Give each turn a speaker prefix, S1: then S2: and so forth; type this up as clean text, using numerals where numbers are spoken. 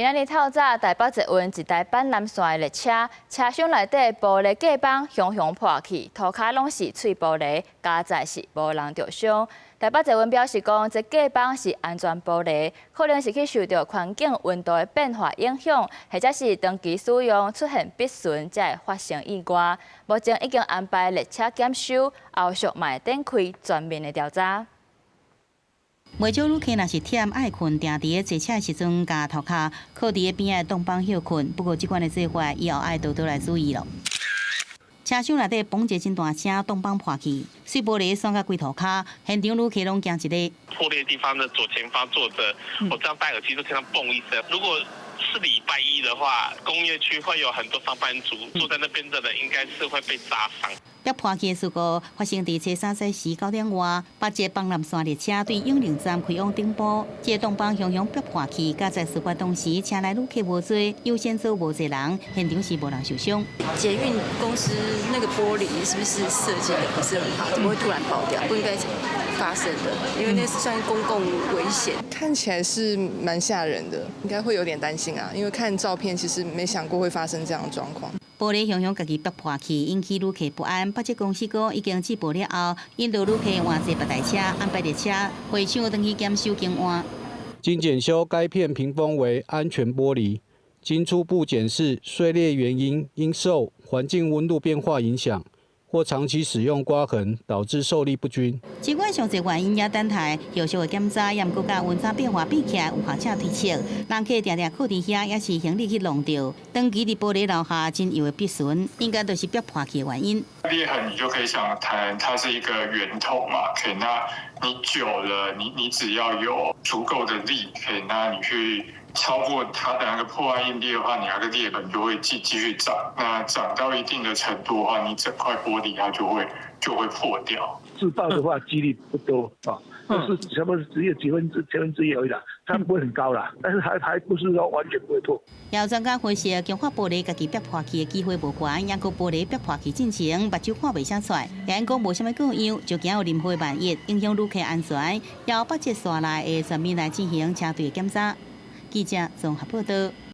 S1: 今仔日透早，台北捷運一台板南線的列車，車廂內底玻璃隔板雄雄破去，塗跤攏是碎玻璃，佳哉是無人著傷。台北捷運表示講，這隔板是安全玻璃，可能是去受著環境溫度的變化影響，或者是長期使用出現篦損，才會發生意外。目前已經安排列車檢修，後續嘛會展開全面的調查。
S2: 袂少旅客若是忝愛睏，定佇咧坐車的時陣，共頭殼靠佇咧邊仔擋板歇睏。不過，這款的做法以後愛多多來注意囉。車廂內底嘣一個真大聲，擋板破去，碎玻璃散甲規塗跤，現場旅客攏驚一个。
S3: 破裂地方的左前方坐著，我這樣戴耳機都聽到嘣一聲。如果是禮拜一的話，工業區會有很多上班族坐在那邊的人，應該是會被砸傷。
S2: 煏破去的事故發生佇初三早時9點外，北捷板南線列車對永寧站開往頂埔，這個擋板雄雄煏破去，佳哉事發當時車內旅客無濟，優先座無濟人，現場是無人受傷。
S4: 捷運公司那個玻璃是不是設計得不是很好？怎麼會突然爆掉？不應該發生的，因為那是算公共危險。
S5: 看起來是蠻嚇人的，應該會有點擔心啊，因為看照片其實沒想過會發生這樣的狀況。
S2: 玻璃雄雄家己煏破去，引起旅客不安。北捷公司講已經接報了後，引導旅客換坐別台車，安排列車回廠轉去檢修更換。
S6: 經檢修，該片屏風為安全玻璃。經初步檢視，碎裂原因應受環境溫度變化影響，或長期使用刮痕導致受力不均。
S2: 儘管上濟原因也等待後續的檢查，也毋過佮溫差變化比起來，有學者推測，人客定定靠佇遐，抑是行李去弄著，長期佇玻璃留下真幼的篦損，應該就是煏破去的原因。
S7: 裂痕你就可以想談，它是一個圓頭嘛，OK，那你久了，你只要有足夠的力，OK，那你去超過它的那個破壞應力的話，你那個裂痕就會繼續長。那長到一定的程度的話，你整塊玻璃它就會破掉。
S8: 自爆的話幾率不多啊，就是差不多只有幾分之千分之一而已啦，它不會很高啦，但是還不是說完全不會破。
S2: 有專家分析，強化玻璃家己煏破去的機會無懸，抑閣玻璃煏破去進前，目睭看袂啥出來，也講無啥物過樣，就驚有任何萬一影響旅客安全，要北捷線內會全面來進行車隊檢查。記者綜合報道。